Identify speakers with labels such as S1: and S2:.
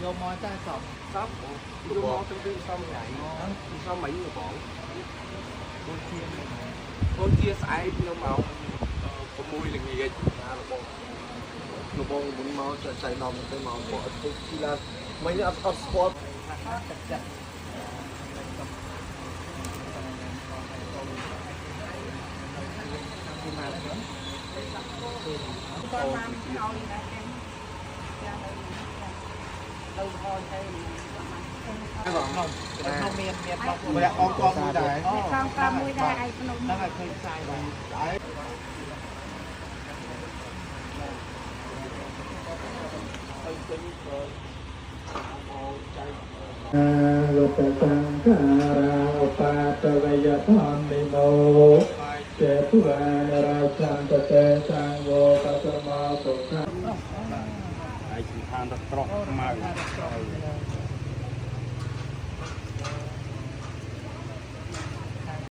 S1: យកមកចាស់សំ
S2: សំយកមកទៅទីសំថ្ងៃសំមិញបង
S1: អូជា
S2: អូនជាស្អែកនៅម៉ោង6ល្ងាច
S3: ណាលបងលបងមុនមកចៃដំទៅមកពួកអត់ទៅជីឡាមិញអត់អត់ស្គាល់
S1: ខ្លះទឹកចិត្តពីមកแล้ว
S4: គាត់បានឲ្យដែរទាំងទៅហោទៅ
S1: ក្នុងក្នុងមានមានបងប្អូន
S3: ម្នាក់អងកងមួយដែរ
S4: កងកមួយដែរឯភ្នំ
S1: ហ្នឹងហើយឃើញផ្សាយដែរ
S3: ដែរ
S5: อาวุตสังขาราอุปาตวยธรรมิโนเจตุวานราชันตเตสังโวปัสมาสุขัง
S6: ហើយសំខាន់រត់ក្រោះខ្មៅ
S1: ក្រោះ